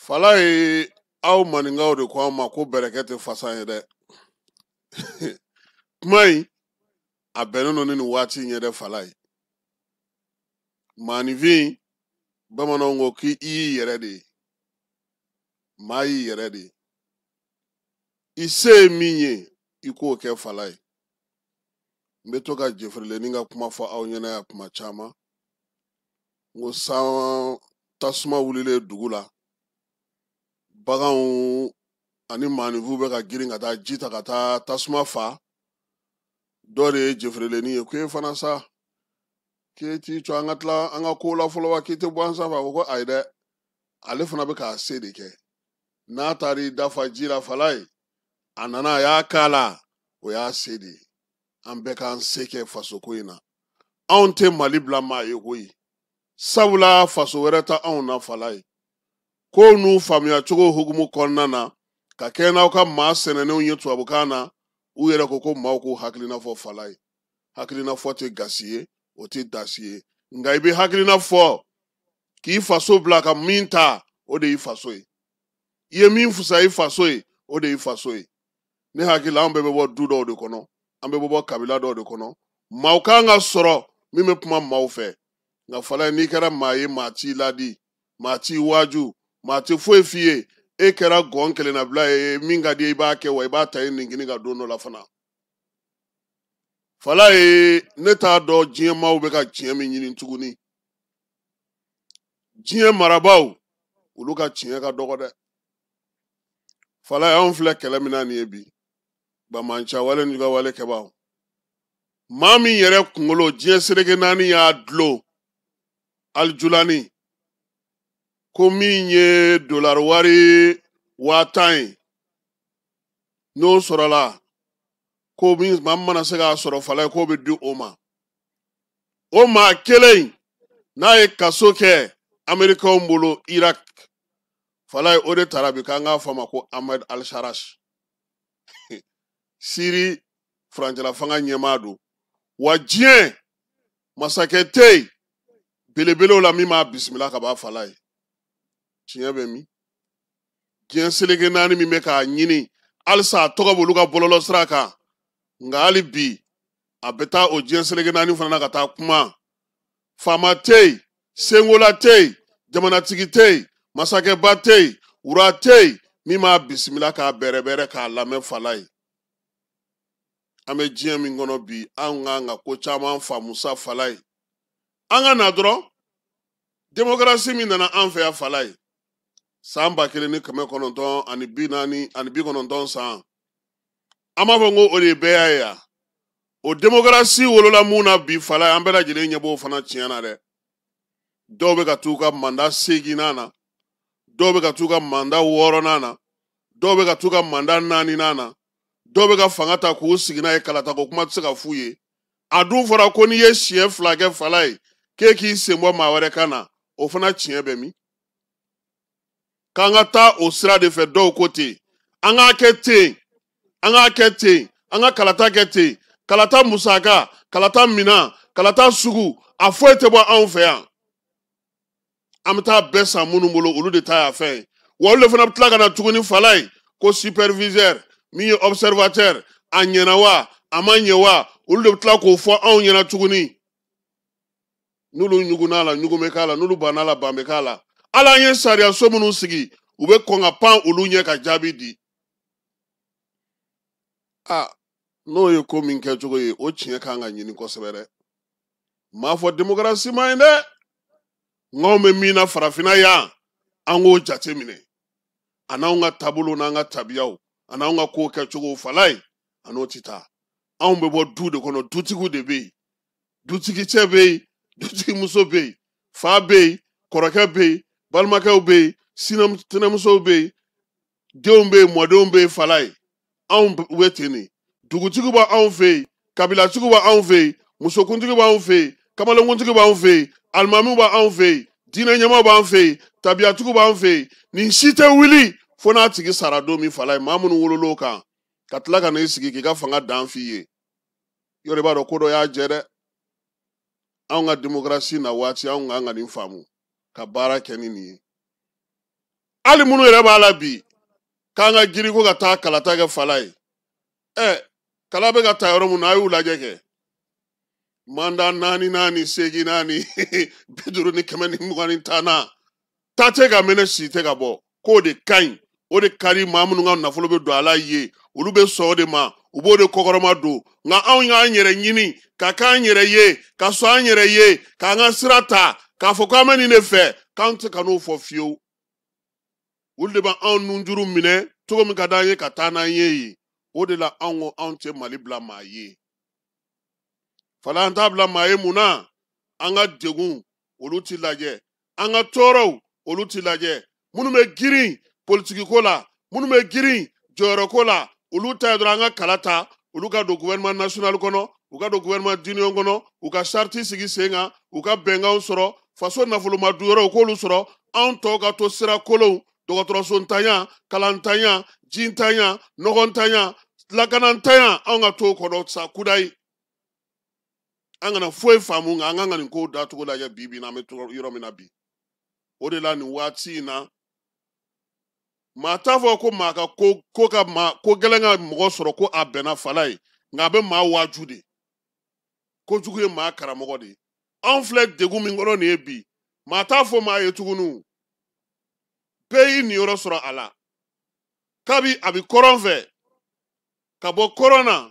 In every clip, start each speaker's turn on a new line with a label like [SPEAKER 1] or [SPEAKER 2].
[SPEAKER 1] Falaye, aw maninkaw de ko an ma ko bɛrɛkɛ tɛ fasan ye dɛ. Kuma in a bɛnnen don ni nin waati in ye dɛ. Falaye, maaninfin, bamananw ko k'i y'i yɛrɛ de ye, maa y'i yɛrɛ de ye, i se ye min ye i k'o kɛ. Falaye, n bɛ to ka jefirilenni ka kuma fɔ aw ɲɛna yan kuma caman. N ko san tasuma wulilen dugu la, baganw ani maaninfinw bɛ ka girin ka taa ji ta ka taa tasuma fa. Dɔ de ye jefirilenni ye ko e fana sa, k'e t'i jɔ an ka tila an ka ko la fɔlɔ wa, k'i tɛ bɔ an sanfɛ? A ko ko ayi dɛ, ale fana bɛ k'a se de kɛ. N'a taara i dafa ji la, Falaye, a nana a y'a k'a la, o y'a se de ye. An bɛɛ k'an se kɛ fasoko in na. Anw tɛ Mali bila maa ye koyi, sabula faso wɛrɛ tɛ anw na. Falaye, ko n'u faamuya cogo hukumu kɔnɔna na, ka kɛ n'aw ka maa sɛnɛnenw ye tubabukan na, u yɛrɛ ko ko maaw k'u hakilina fɔ. Falaye, hakilina fɔ tɛ gasi ye, o tɛ dasi ye, nka i bɛ hakilina fɔ k'i faso bila ka min ta, o de y'i faso ye. I ye min fisaya i faso ye, o de y'i faso ye. Ne hakili la, an bɛɛ bɛ bɔ du dɔw de kɔnɔ, an bɛɛ bɛ bɔ kabila dɔw de kɔnɔ. Maaw kan ka sɔrɔ min bɛ kuma maaw fɛ. Nka Falaye, n'i kɛra maa ye, maa t'i ladi, maa t'i waaju, maa tɛ foyi f'i ye, e kɛra gɔn kelennabila ye. Min ka di i b'a kɛ, wa i b'a ta i ninkini ka don dɔ la fana. Falaye, ne t'a dɔn diɲɛ maaw bɛ ka tiɲɛ min ɲini tuguni. Diɲɛ marabaaw, olu ka tiɲɛ ka dɔgɔ dɛ. Falaye, anw filɛ kɛlɛ min na nin ye bi, bamanca wale ni wale kɛbaaw, maa min yɛrɛ kunkolo diɲɛ seleke naani y'a dulon Alijulani, ko min ye dolari wari 10,000 ye, n'o sɔrɔla, ko min maa min mana se k'a sɔrɔ, Falaye, k'o bɛ di o ma. O maa kelen n'a ye kaso kɛ Amerikɛnw bolo Irak, Falaye, o de taara bi k'an k'a fɔ a ma ko Ahmed Al-Sharaj, Siri furancɛla fanga ɲɛmaa don. Wa diɲɛ masakɛ tɛ yen belebelew la min b'a bisimila ka b'a. Falaye, tiɲɛ bɛ min? Diɲɛ seleke naani min bɛ k'a ɲini halisa, a tɔgɔ b'olu ka bɔlɔlɔ sira kan, nka hali bi a bɛ taa o diɲɛ seleke naani fana na ka taa kuma. Faama tɛ yen, senkola tɛ yen, jamanatigi tɛ yen, masakɛba tɛ yen, wura tɛ yen min b'a bisimila k'a bɛrɛbɛrɛ k'a lamɛn. Falaye, an bɛ diɲɛ min kɔnɔ bi, an kan ka ko caman faamu sa. Falaye, an ka na dɔrɔn, démocratie min nana an fɛ yan, Falaye, san 1949 san, an b'a fɔ ko o de ye bɛɛ ye yan. O démocratie wolola mun na bi, Falaye? An bɛɛ lajɛlen ɲɛ b'o fana tiɲɛ na dɛ. Dɔw bɛ ka t'u ka mandat seeginnan na, dɔw bɛ ka t'u ka mandat wɔɔrɔnan na, dɔw bɛ ka t'u ka mandat naaninan na, dɔw bɛ ka fanga ta k'u sigi n'a ye. Kalata ko kuma tɛ se ka f'u ye. A dun fɔra ko n'i ye siɲɛ 2 kɛ, Falaye, k'e k'i sen bɔ maa wɛrɛ kan na, o fana tiɲɛ bɛ min? K'an ka taa o sira de fɛ. Dɔw ko ten, an k'a kɛ ten, an k'a kɛ ten, an ka kalata kɛ ten, kalata musaka, kalata minan, kalata sugu, a foyi tɛ bɔ anw fɛ yan. An bɛ taa bɛɛ san minnu bolo, olu de ta y'a fɛn ye. Wa olu de fana bɛ tila ka na tuguni, Falaye, ko superviseur min ye observateur, a ɲɛna wa, a ma ɲɛ wa, olu de bɛ tila k'o fɔ anw ɲɛna tuguni. N'olu ɲugunna la, ɲugun bɛ k'a la. N'olu banna la, ban bɛ k'a la. Hali an ye sariya so minnu sigi, u bɛ kɔn ka pan olu ɲɛ ka jaabi di. A n'o ye ko min kɛcogo ye, o tiɲɛ kan ka ɲini kosɛbɛ dɛ. N m'a fɔ démocratie ma ɲi dɛ, nka anw bɛ min na farafinna yan, an k'o jate minɛ, a n'anw ka taabolo n'an ka tabiyaw, a n'anw ka kow kɛcogo. Falaye, a n'o tɛ taa. Anw bɛ bɔ du de kɔnɔ, dutigiw de bɛ yen, dutigi cɛ bɛ yen, dutigi muso bɛ yen, fa bɛ yen, kɔrɔkɛ bɛ yen, balimakɛw bɛ yen, tɛnɛmusow bɛ yen, denw bɛ yen, mɔdenw bɛ yen. Falaye, anw bɛ ten de. Dugutigiw b'anw fɛ yen, kabilatigiw b'anw fɛ yen, musokuntigi b'anw fɛ yen, kamalenkuntigi b'anw fɛ yen, alimamiw b'anw fɛ yen, diinɛ ɲɛmaaw b'an fɛ yen, tabiyatigiw b'an fɛ yen. Nin si tɛ wuli fo n'a tigi sara don min. Falaye, maa minnu wolol'o kan ka tila ka n'i sigi k'i ka fanga dan f'i ye, yɔrɔ i b'a dɔn ko dɔ y'a jɛ dɛ. Anw ka démocratie na waati, anw kan ka nin faamu ka baara kɛ ni nin ye. Hali minnu yɛrɛ b'a la bi k'an ka girin ko ka taa kalata kɛ fala ye, kala bɛ ka ta yɔrɔ mun na, a y'u lajɛ kɛ manda 4 4 8 4 50 ni 125 na ta tɛ ka mɛnɛ, si tɛ ka bɔ. K'o de ka ɲi, o de ka di maa minnu ka nafolo bɛ don a la ye, olu bɛ sɔn o de ma, u b'o de kɔkɔrɔma don. Nka anw y'an yɛrɛ ɲini ka k'an yɛrɛ ye, ka sɔn an yɛrɛ ye, k'an ka sira ta, k'a fɔ k'an bɛ nin de fɛ, k'an tɛ ka n'o fɔ fiyewu. Olu de b'anw nunjuru minɛ cogo min ka d'an ye ka taa n'an ye yen. O de la anw ko anw tɛ Mali bila maa ye. Fala an t'a bila maa ye mun na? An ka degun olu ti lajɛ, an ka tɔɔrɔw olu ti lajɛ. Minnu bɛ girin politikiko la, minnu bɛ girin jɔyɔrɔko la, olu ta ye dɔrɔn an ka kala ta, olu ka don gouvernement national kɔnɔ, u ka don gouvernement d'union kɔnɔ, u ka charte sigi sen kan, u ka bɛnkanw sɔrɔ, faso nafoloma duyɔrɔw k'olu sɔrɔ, anw tɔw ka to sira kolonw, dɔgɔtɔrɔso ntanya, kalantanya, jintanya, nɔgɔntanya, lakanantanya, anw ka t'o kɔnɔ sa kudayi. An kana foyi faamu, nka an kan ka nin kow dacogo lajɛ bi bi in na, an bɛ yɔrɔ min na bi. O de la nin waati in na, maa t'a fɔ ko maa ka ko, ko ka maa, ko gɛlɛn ka mɔgɔ sɔrɔ ko a bɛnna fala ye, nka a bɛ maa waaju de. Kojugu ye maa karamɔgɔ de ye. Anw filɛ degun min kɔnɔ nin ye bi, maa t'a fɔ maa ye tuguni. Bɛɛ y'i niyɔrɔ sɔrɔ a la. Kabi a bɛ kɔrɔn fɛ, ka bɔ kɔrɔn na,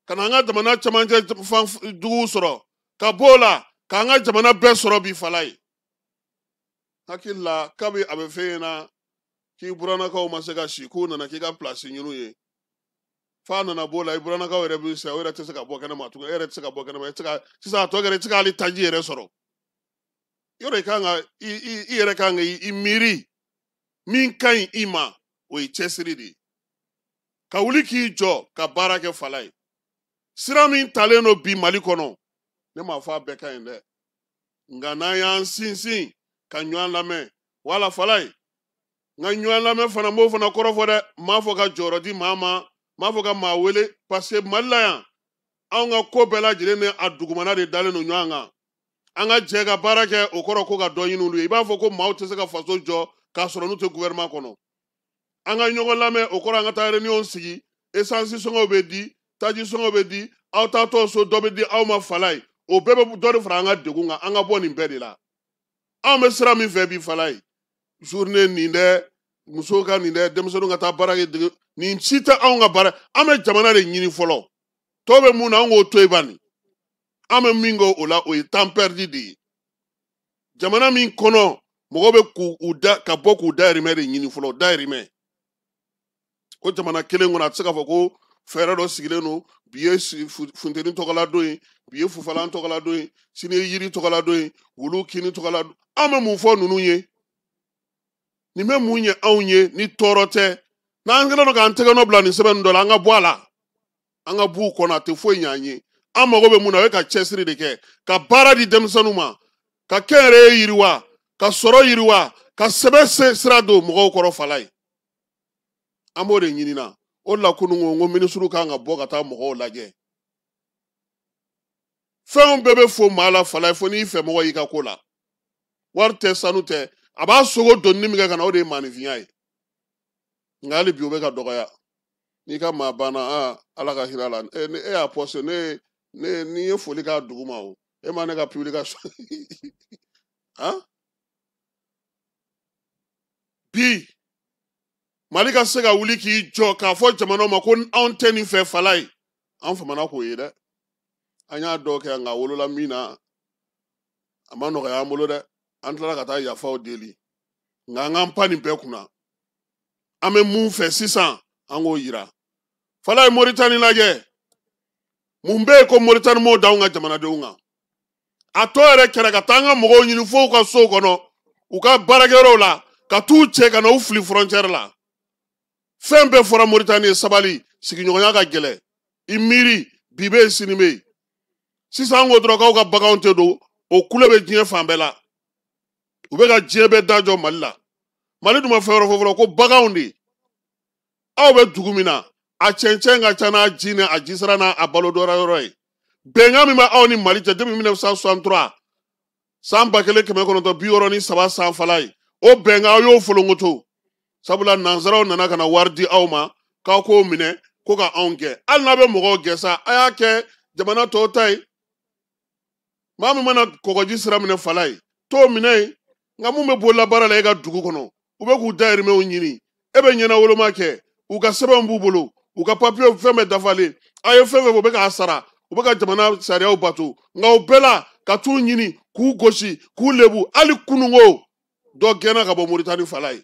[SPEAKER 1] ka na an ka jamana cɛmancɛ fan duguw sɔrɔ, ka bɔ o la, k'an ka jamana bɛɛ sɔrɔ bi fala ye. Hakili la, kabi a bɛ fɛn ɲɛna k'i burannakaw ma se ka si, k'u nana k'i ka pilasi ɲini ye. F'a nana b'o la, i burannakaw yɛrɛ bɛ sa, o yɛrɛ tɛ se ka bɔ kɛnɛma tuguni, e yɛrɛ tɛ se ka bɔ kɛnɛma, e tɛ se ka, sisan a tɔ kɛra i tɛ se k'ale taji yɛrɛ sɔrɔ. Yɔrɔ i kan ka, i, i, i yɛrɛ kan ka i miiri min ka ɲi i ma, o ye cɛsiri de ye. Ka wuli k'i jɔ ka baara kɛ fala ye. Sira min talen don bi Mali kɔnɔ, ne m'a fɔ a bɛɛ ka ɲi dɛ, nka n'an y'an sinsin ka ɲɔgɔn lamɛn, wala fala ye, nka ɲɔgɔn lamɛn fana, n b'o fana kɔrɔ fɔ dɛ, n m'a fɔ ka jɔyɔrɔ di maa ma, n m'a fɔ ka maa wele, parce que Mali la yan, anw ka ko bɛɛ lajɛlen ni a dugumana de dalen don ɲɔgɔn kan. An ka jɛ ka baara kɛ, o kɔrɔ ko ka dɔ ɲini olu ye. I b'a fɔ ko maaw tɛ se ka faso jɔ k'a sɔrɔ n'u tɛ gouvernement kɔnɔ. An ka ɲɔgɔn lamɛn, o kɔrɔ an ka taa réunion sigi, essence sɔngɔw bɛ di, taji sɔngɔw bɛ di, aw taatɔ so dɔ bɛ di aw ma fala ye. O bɛɛ bɛ dɔ de fara an ka degun kan, an ka bɔ nin bɛɛ de la. Anw bɛ sira min fɛ bi fala ye, journée nin dɛ, musow ka nin dɛ, denmisɛnninw ka taa baara kɛ dege, nin si tɛ anw ka baara. An bɛ jamana de ɲini fɔlɔ, tɔw bɛ mun na, an k'o to yen bani. An bɛ min kɛ o la, o ye temps perdu de ye. Jamana min kɔnɔ mɔgɔ bɛ k'u da ka bɔ k'u dahirimɛ de ɲini fɔlɔ, dahirimɛ. O jamana kelen kɔnɔ, a tɛ se k'a fɔ ko fɛɛrɛ dɔ sigilen don, bi ye funteni tɔgɔla don ye, bi ye fufalan tɔgɔla don ye, sini ye yiri tɔgɔla don ye, wulu kini tɔgɔla don. An bɛ mun fɔ ninnu ye? Nin bɛ mun ɲɛ anw ye ni tɔɔrɔ tɛ? N'an kɛlen don k'an tɛgɛ nɔ bila nin sɛbɛn dɔ la, an ka bɔ a la, an ka b'u kɔnɔ, a tɛ foyi ɲɛ an ye. An mago bɛ mun na, o ye ka cɛsiri de kɛ, ka baara di denmisɛnninw ma, ka kɛnyɛrɛye yiriwa, ka sɔrɔ yiriwa, ka sɛbɛn sira don mɔgɔw kɔrɔ fala ye. An b'o de ɲini na. O de la kunun ko n ko minisiriw kan ka bɔ ka taa mɔgɔw lajɛ. Fɛnw bɛɛ bɛ fo maa la fala ye, fo n'i fɛ mɔgɔ y'i ka ko la. Wari tɛ, sanu tɛ, a b'a sogo donni min kɛ ka na, o de ye maanifinya ye. Nka hali bi o bɛ ka dɔgɔya. N'i ka maa banna, Ala ka hinɛ a la. Ni e y'a poste, ne, n'i ye foli k'a dugu ma o, e ma ne ka publication. Han? Bi, Mali ka se ka wuli k'i jɔ k'a fɔ jamanaw ma ko anw tɛ nin fɛ fala ye. An famana k'o ye dɛ. An y'a dɔw kɛ, nka a wolola min na, a ma nɔgɔya an bolo dɛ. An tilala ka taa yafaw deli. Nka an k'an pan nin bɛɛ kunna. An bɛ mun fɛ sisan, an k'o yira. Fala ye Moritani lajɛ. Mun bɛ yen ko Moritani m'o da anw ka jamanadenw kan? A tɔ yɛrɛ kɛra ka taa an ka mɔgɔw ɲini fo u ka sow kɔnɔ, u ka baarakɛyɔrɔw la, ka t'u cɛ ka na u fili frontière la. Fɛn bɛɛ fɔra Moritani ye, sabali, sigiɲɔgɔnya ka gɛlɛn. I miiri, bi bɛ yen, sini bɛ yen. Sisan an ko dɔrɔn k'aw ka baganw tɛ don, o kule bɛ diɲɛ fan bɛɛ la. U bɛ ka diɲɛ bɛɛ da jɔ Mali la. Mali dun ma fɛn wɛrɛ fɔ fɔlɔ ko baganw de. Aw bɛ dugu min na, a cɛncɛn ka ca n'a ji ni a jisara n'a a balo dɔra yɔrɔ ye. Bɛnkan min bɛ aw ni Mali cɛ depuis 1963, san 1963 san fala ye, o bɛnkan aw y'o folonkoto. Sabula nansaraw nana ka na wari di aw ma k'aw k'o minɛ ko ka anw gɛn. Hali n'a bɛ mɔgɔw gɛn sa, a y'a kɛ jamana tɔw ta ye. Maa min mana kɔgɔji sira minɛ fala ye, t'o minɛ yen. Nka mun bɛ bolola baara la e ka dugu kɔnɔ, u bɛ k'u dayirimɛw ɲini, e bɛ ɲɛnawoloma kɛ, u ka sɛbɛnw b'u bolo, u ka papiyew fɛn bɛɛ dafalen, a ye fɛn fɛn fɔ u bɛ k'a sara, u bɛ ka jamana sariyaw bato. Nka o bɛɛ la ka t'u ɲini k'u gosi k'u lebu. Hali kununko dɔ gɛnna ka bɔ Moritani fala ye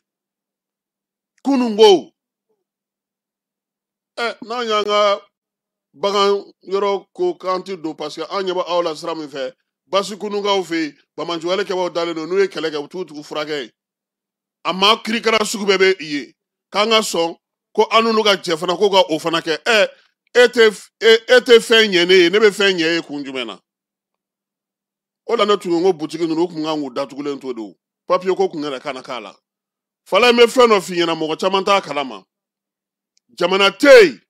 [SPEAKER 1] kununko. N'an y'an ka bagan yɔrɔ ko k'an ti don, parce que an ɲɛ bɛ aw la sira min fɛ, basi kununkaw fɛ yen, bamanciwale kɛbaaw dalen don, n'u ye kɛlɛ kɛ u t'u tugu furakɛ ye. A maa kirikara sugu bɛɛ bɛ yen, k'an ka sɔn ko an n'olu ka jɛ fana ko ka o fana kɛ. E tɛ fɛn ɲɛ ne ye, ne bɛ fɛn ɲɛ e kun jumɛn na? O la ne tun ko n ko butigi ninnu u kun kan k'u datugulen to de o, papiye ko kun yɛrɛ kana k'a la. Fala in bɛ fɛn dɔ f'i ɲɛna, mɔgɔ caman t'a kalama. Jamana tɛ yen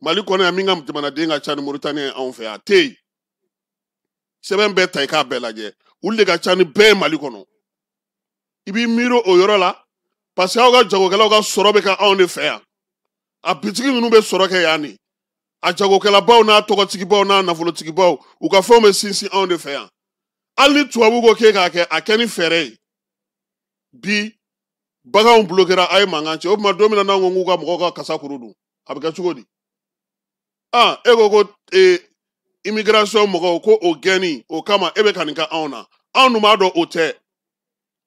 [SPEAKER 1] Mali kɔnɔ yan min ka jamanaden ka ca ni Moritani ye anw fɛ yan, a tɛ yen. Sɛbɛn bɛɛ ta i k'a bɛɛ lajɛ, olu de ka ca ni bɛɛ ye Mali kɔnɔ. I b'i miiri o yɔrɔ la, parce que aw ka jagokɛlaw ka sɔrɔ bɛ kɛ anw de fɛ yan. A bitigi ninnu bɛ sɔrɔ kɛ yan de. A jagokɛlabaw n'a tɔgɔtigibaw n'a nafolotigibaw, u ka fɛnw bɛ sinsin anw de fɛ yan. Hali ni tubabu ko k'e k'a kɛ, a kɛ ni fɛɛrɛ ye. Bi baganw bulokera, a ye mankan cɛ. O tuma don min na n'anw ko k'u ka mɔgɔw ka kasa kuru dun, a bɛ kɛ cogo di? E ko ko immigration mɔgɔw ko o gɛnni o kama e bɛ ka nin kɛ anw na. Anw dun b'a dɔn o tɛ.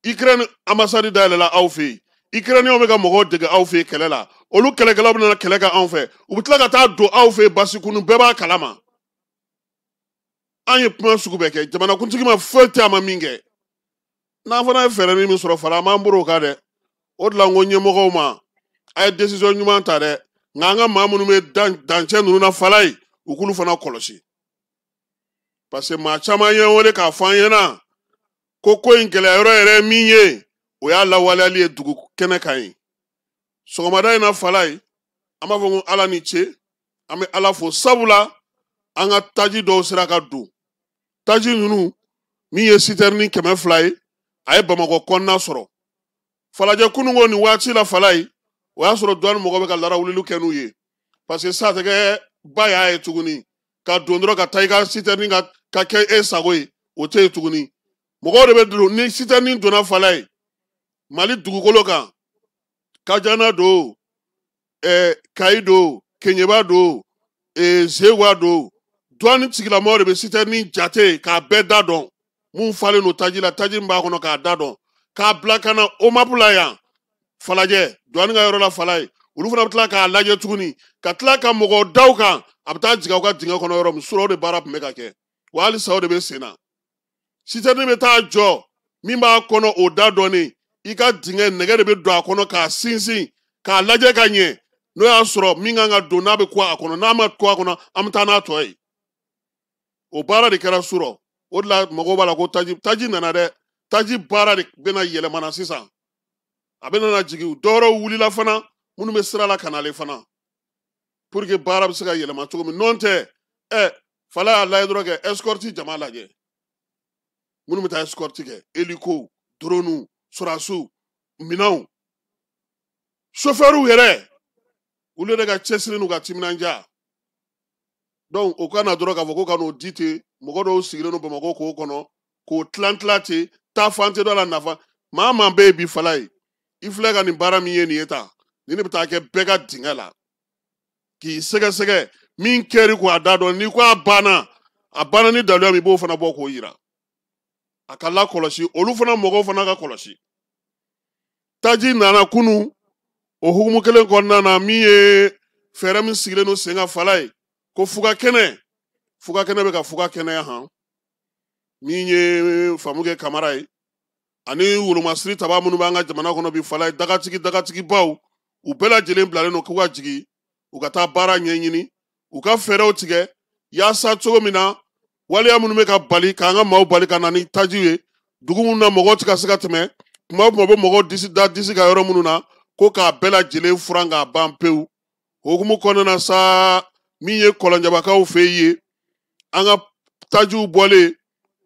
[SPEAKER 1] Ukraine ambassade dayɛlɛla aw fɛ yen. Ukrainiens bɛ ka mɔgɔw dege aw fɛ yen kɛlɛ la. Olu kɛlɛkɛlaw bɛna kɛlɛ kɛ anw fɛ. U bɛ tila ka taa don aw fɛ yen basikunu, bɛɛ b'a kalama. An ye kuma sugu bɛɛ kɛ, jamanakuntigi ma foyi tɛ a ma min kɛ. N'an fana ye fɛɛrɛ min sɔrɔ fara, an b'an bolo o kan dɛ. O de la n ko ɲɛmɔgɔw ma, a ye décision ɲuman ta dɛ. Nka an ka maa minnu bɛ dancɛ ninnu na fala ye, u k'olu fana kɔlɔsi. Parce que maa caman ye n wele k'a fɔ an ɲɛna ko ko in gɛlɛya yɔrɔ yɛrɛ ye min ye, o y'a lawaleyali ye dugu kɛnɛ kan ye. Sɔgɔmada in na fala ye, an b'a fɔ ko Ala ni ce, an bɛ Ala fo, sabula an ka taji dɔw sera ka don. Taji ninnu min ye sitɛrini 200 ye, a ye Bamakɔ kɔnɔna sɔrɔ. Falajɛ kununko nin waati la fala ye, o y'a sɔrɔ douane mɔgɔ bɛ ka larawuliliw kɛ n'u ye. Parce que sa tɛ kɛ ba y'a ye tuguni, ka don dɔrɔn ka taa i ka sitɛrini ka kɛ e sago ye, o tɛ yen tuguni. Mɔgɔw de bɛ don ni sitɛrini donna fala ye Mali dugukolo kan, Kajana don, Kayi don, Keɲeba don, Zewa don, douane tigilamɔgɔw de bɛ sitɛrini jate k'a bɛɛ da dɔn, mun falen don taji la, taji min b'a kɔnɔ k'a da dɔn, k'a bila ka na OMAP la yan Falajɛ, douane ka yɔrɔ la fala ye. Olu fana bɛ tila k'a lajɛ tuguni, ka tila ka mɔgɔw da u kan, a bɛ taa jigin aw ka dingɛ kɔnɔ yɔrɔ min, surɔ o de baara tun bɛ ka kɛ, wa halisa o de bɛ sen na. Sitɛrini bɛ taa jɔ, min b'a kɔnɔ o da dɔɔni, i ka dingɛ nɛgɛ de bɛ don a kɔnɔ k'a sinsin, k'a lajɛ ka ɲɛ, n'o y'a sɔrɔ min kan ka don n'a bɛ ku a kɔnɔ, n'a ma ku a kɔnɔ, an bɛ taa n'a tɔ ye. O baara de kɛra surɔ. O de la mɔgɔw b'a la ko taji nana dɛ, taji baara de bɛna yɛlɛmana sisan, a bɛna na jigin. Dɔwɛrɛw wulila fana minnu bɛ sira la ka n'ale fana, pour que baara bɛ se ka yɛlɛma cogo min. N'o tɛ, fala y'a lajɛ dɔrɔn kɛ escorte jama lajɛ, minnu bɛ taa escorte kɛ, hélico, drone, sɔrɔdasiw, minɛnw, chauffeurw yɛrɛ, olu yɛrɛ ka cɛsiri n'u ka timinandiya. Donc o ka na dɔrɔn k'a fɔ ko ka n'o di ten, mɔgɔ dɔw sigilen don Bamakɔ k'o kɔnɔ, k'o tilan tilan ten, taa fan tɛ dɔ la nafa. Maa maa bɛ yen bi fala ye, i filɛ ka nin baara min ye nin ye tan, nin de bɛ taa kɛ bɛɛ ka dingɛ la, k'i sɛgɛsɛgɛ min kɛri ko a da dɔn, n'i ko a banna, a banna ni daluya min, i b'o fana bɔ k'o yira. A ka lakɔlɔsi, olu fana mɔgɔw fana ka kɔlɔsi. Taji nana kunu, o hukumu kelen kɔnɔna na, min ye fɛɛrɛ min sigilen don sen kan fala ye, ko fuga kɛnɛ, fuga kɛnɛ bɛ ka fuga kɛnɛya han, min ye Famukɛ Kamara ye, ani wolomasiri taba minnu b'an ka jamana kɔnɔ bi fala ye, dagatigi dagatigibaw, u bɛɛ lajɛlen bilalen don k'u ka jigin, u ka taa baara ɲɛɲini, u ka fɛɛrɛw tigɛ yaasa cogo min na waleya minnu bɛ ka bali k'an ka maaw bali ka na ni taji ye dugu minnu na, mɔgɔw tɛ ka se ka tɛmɛ, kuma o kuma bɛ mɔgɔw disi da disi ka yɔrɔ minnu na, ko k'a bɛɛ lajɛlen furan k'a ban pewu. O hukumu kɔnɔna na sa, min ye Kɔlɔnjabakaw fɛ yen, an ka tajiw bɔlen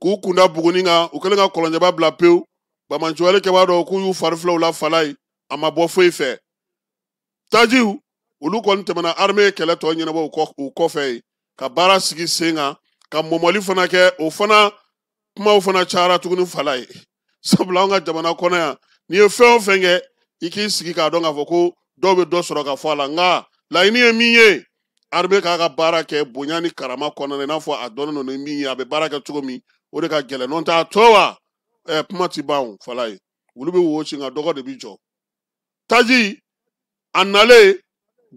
[SPEAKER 1] k'u kunda Buguni kan, u kɛlen ka Kɔlɔnjaba bila pewu. Bamanciwale kɛbaa dɔw k'u y'u fari filɛ u la fala ye, a ma bɔ foyi fɛ. Tajiw olu kɔni tɛmɛna armée kɛlɛ tɔ ɲɛnabɔ u kɔfɛ yen ka baara sigi sen kan ka mɔmɔli fana kɛ. O fana kumaw fana cayara tuguni fala ye, sabula an ka jamana kɔnɔ yan, n'i ye fɛn o fɛn kɛ, i k'i sigi k'a dɔn k'a fɔ ko dɔw bɛ dɔ sɔrɔ ka fɔ a la. Nka laɲini ye min ye, armée k'a ka baara kɛ bonya ni karama kɔnɔna na, i n'a fɔ a dɔnnen don ni min ye, a bɛ baara kɛ cogo min, o de ka gɛlɛn. N'o tɛ a tɔ wa kuma ti ban o fala ye. Olu bɛ wo ci, nka dɔgɔ de bi jɔ. Taji a nalen,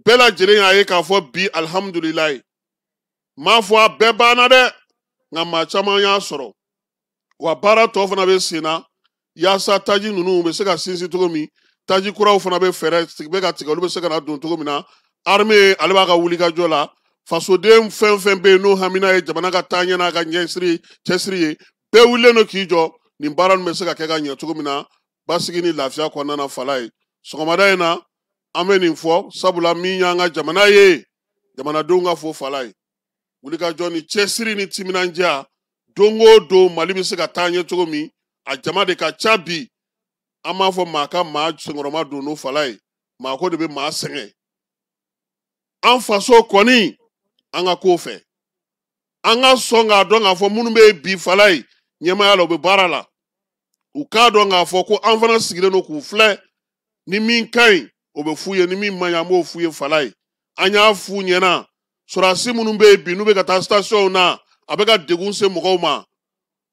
[SPEAKER 1] bɛɛ lajɛlen y'a ye k'a fɔ bi alihamudulilayi. M'a fɔ a bɛɛ banna dɛ, nka maa caman y'a sɔrɔ. Wa baara tɔ fana bɛ sen na yaasa taji ninnu bɛ se ka sinsin cogo min, taji kuraw fana bɛ fɛɛrɛ bɛ ka tigɛ, olu bɛ se ka na don cogo min na. Armée ale b'a ka wulikajɔ la. Fasoden fɛn fɛn bɛ yen n'o hamina ye jamana ka taa ɲɛ n'a ka ɲɛsiri cɛsiri ye, bɛɛ wulilen don k'i jɔ nin baara ninnu bɛ se ka kɛ ka ɲɛ cogo min na basigi ni lafiya kɔnɔna na. Fala ye, sɔgɔmada in na an bɛ nin fɔ, sabula min y'an ka jamana ye, jamanadenw ka fo fala ye, wulikajɔ ni cɛsiri ni timinandiya, don o don Mali bɛ se ka taa ɲɛ cogo min, a jama de ka ca bi. An b'a fɔ maa ka maa senkɔrɔma don n'o fala ye, maa ko de bɛ maa sɛgɛn. An faso kɔni, an ka ko fɛ, an ka sɔn k'a dɔn k'a fɔ minnu bɛ bi fala ye ɲɛmaaya la, u bɛ baara la, u k'a dɔn k'a fɔ ko an fana sigilen don k'u filɛ. Ni min ka ɲi, o bɛ f'u ye, ni min man ɲi, an b'o f'u ye fala ye. An y'a f'u ɲɛna, sɔrɔdasi minnu bɛ yen bi, n'u bɛ ka taa station na, a bɛ ka degun se mɔgɔw ma.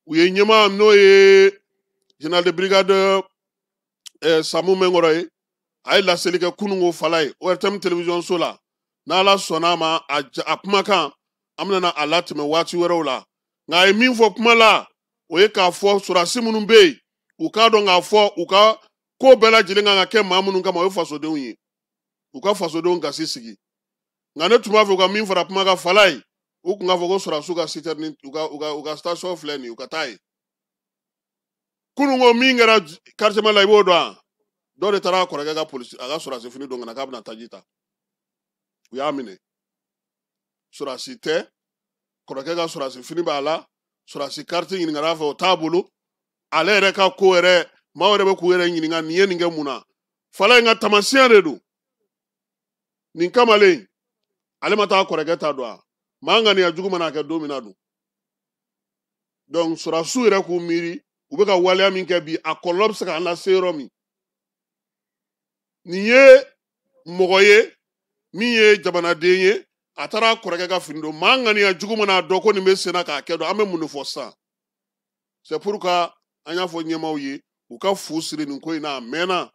[SPEAKER 1] U ye ɲɛmaa, n'o ye général de brigade Samu Mɛnkɔrɔ ye, a ye laseli kɛ kununko fala ye ORTM télévision so la. N'Ala sɔnna a ma, a kumakan an bɛna a latɛmɛ waati wɛrɛw la. Nka a ye min fɔ kuma la, o ye k'a fɔ sɔrɔdasi minnu bɛ yen, u k'a dɔn k'a fɔ u ka ko bɛɛ lajɛlen kan ka kɛ maa minnu kama, o ye fasodenw ye, u ka fasodenw gasi sigi. Nka ne tun b'a fɛ u ka min fara kuma kan fala ye, u tun k'a fɔ ko sɔrɔdasiw ka citerne, u ka station filɛ nin ye, u ka taa yen. Kunun ko min kɛra quartier la, i b'o dɔn wa? Dɔ de taara a kɔrɔkɛ ka polisi, a ka sɔrɔdasi fini don ka na k'a bɛna taji ta, u y'a minɛ. Sɔrɔdasi tɛ, kɔrɔkɛ ka sɔrɔdasi fini b'a la, sɔrɔdasi carte ɲininkara a fɛ, o t'a bolo. Ale yɛrɛ ka ko yɛrɛ, maaw yɛrɛ bɛ k'u yɛrɛ ɲininka nin ye nin kɛ mun na. Fala in ka taamasiyɛn de don nin kamalen, ale ma taa kɔrɔkɛ ta don wa? Maa ŋaniya jugu mana kɛ don min na dun. Donc sɔrɔdasiw yɛrɛ k'u miiri u bɛ ka waleya min kɛ bi, a kɔlɔlɔ bɛ se k'an lase yɔrɔ min. Nin ye mɔgɔ ye min ye jamanaden ye, a taara kɔrɔkɛ ka fini don. Maa ŋaniya jugu mana dɔn ko nin bɛ senna k'a kɛ don, an bɛ mun de fɔ sisan? C'est pourquoi an y'a fɔ ɲɛmaaw ye, u ka fu siri nin ko in na. A mɛnna.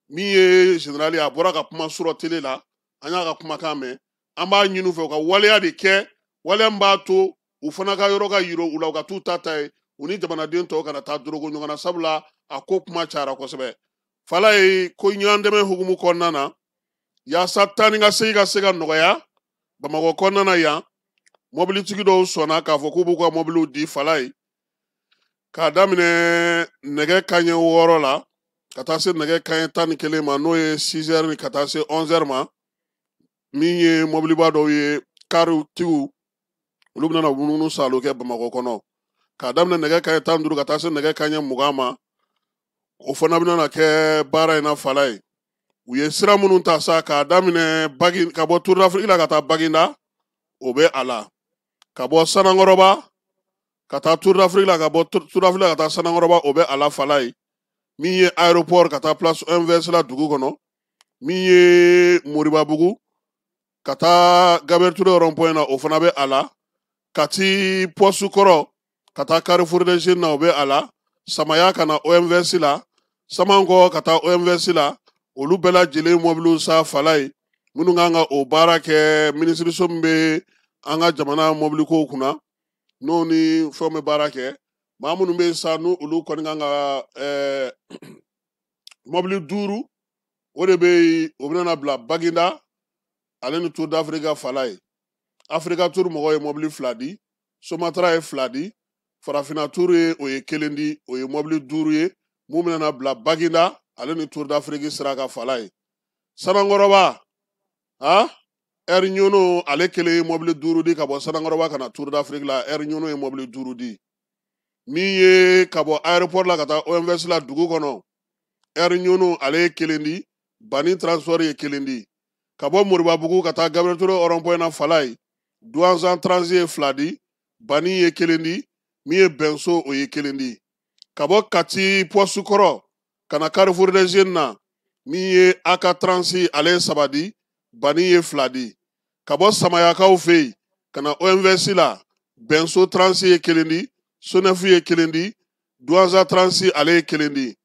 [SPEAKER 1] Min ye général ye, a bɔra ka kuma sɔrɔ télé la, an y'a ka kumakan mɛn. An b'a ɲini u fɛ u ka waleya de kɛ, waleya min b'a to u fana ka yɔrɔ ka yira u la, u ka t'u ta ta ye, u ni jamanaden tɔw kana taa dorogo ɲɔgɔn na, sabula a ko kuma cayara kosɛbɛ. Fala ye, ko ɲɔgɔn dɛmɛ hukumu kɔnɔna na, yaasa taa ni ka segin ka se ka nɔgɔya Bamakɔ kɔnɔna na yan, mɔbilitigi dɔw sɔnna k'a fɔ k'u b'u ka mɔbiliw di fala ye, k'a daminɛ nɛgɛ kanɲɛ 6 la ka taa se nɛgɛ kanɲɛ 11 ma, n'o ye 6 heures ni ka taa se 11 heures ma. Min ye mɔbiliba dɔw ye, karitigiw, olu bɛna munumunu salo kɛ Bamakɔ kɔnɔ, k'a daminɛ nɛgɛ kanɲɛ 15 ka taa se nɛgɛ kanɲɛ 20 ma. O fana bɛna kɛ baara in na fala ye. U ye sira minnu ta sa, k'a daminɛ bagi ka bɔ Tour d'Afrique la ka taa Baginda, o bɛ a la, ka bɔ Sanankɔrɔba ka taa Tour d'Afrique la, ka bɔ Tour d'Afrique la ka taa Sanankɔrɔba, o bɛ a la fala ye. Min ye aéroport ka taa place OMVS la dugu kɔnɔ, min ye Moribabugu ka taa Gabriel Touré rond point na, o fana bɛ a la, Kati poste kɔrɔ ka taa Carrefour des Jeunes na, o bɛ a la, Samaya ka na OMVS la, Samankɔ ka taa OMVS la, olu bɛɛ lajɛlen mɔbiliw sa fala ye. Minnu kan ka o baara kɛ, minisiriso min bɛ an ka jamana mɔbilikow kunna, n'o ni fɛnw bɛ baara kɛ, maa minnu bɛ yen sa, n'u olu kɔni kan ka mɔbili 5, o de bɛ yen, o bɛna bila Baginda ale ni Tour d'Afrique fala ye. Africa Tour mɔgɔw ye mɔbili 2 di, Somatra ye 2 di, Farafinna Tour ye o ye 1 di, o ye mɔbili 5 ye mun bɛna bila Baginda ale ni Tour d'Afrique sira ka fala ye. Sanankɔrɔba, ha Air Ɲono, ale kelen ye mɔbili 5 di ka bɔ Sanankɔrɔba ka na Tour d'Afrique la. Air Ɲono ye mɔbili 5 di. Min ye ka bɔ aéroport la ka taa OMVS la dugu kɔnɔ, Air Ɲono ale ye 1 di. Bani Transport ye kelen di. Ka bɔ Moribabugu ka taa Gabriel Touré rond-point na Falaye, Douentza Transi ye 2 di, Bani ye kelen di, min ye Bɛnso o ye kelen di. Ka bɔ Kati Poste kɔrɔ ka na Carrefour des Jeunes na, min ye Aka Transi ale ye 3 di, Bani ye 2 di. Ka bɔ Samayakaw fɛ yen ka na OMVS la, Bɛnso Transi ye kelen di, Sonɛfu ye kelen di, Douentza Transi ale ye kelen di.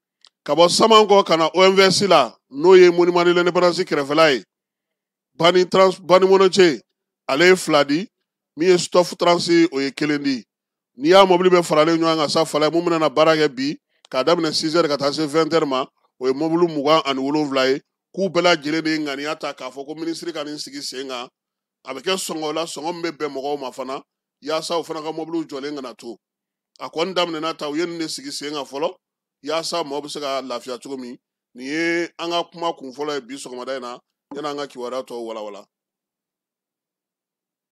[SPEAKER 1] Ka bɔ Samankɔ ka na OMVS la, n'o ye Monument de l'Indépendance kɛrɛfɛla ye, Bani Trans Bani Monɔce ale ye 2 di, min ye Stoff Transi o ye kelen di. N'i y'a mobili bɛɛ faralen ɲɔgɔn kan sa Falaye, mun bɛna baara kɛ bi k'a daminɛ 6 heures ka taa se 20 heures ma, o ye mobili 27 ye. K'u bɛɛ lajɛlen de ye ŋaniya ta k'a fɔ ko minisiri ka nin sigi sen kan, a bɛ kɛ sɔngɔ la, sɔngɔ min bɛ bɛn mɔgɔw ma fana, yaasa u fana ka mobiliw jɔlen kana to. A kɔni daminɛna ta, u ye nin de sigi sen kan fɔlɔ, yaasa mɔgɔ bɛ se ka lafiya cogo min. Nin ye an ka kuma kun fɔlɔ ye bi sɔgɔmada in na, yanni an ka kibaruya tɔw walawala.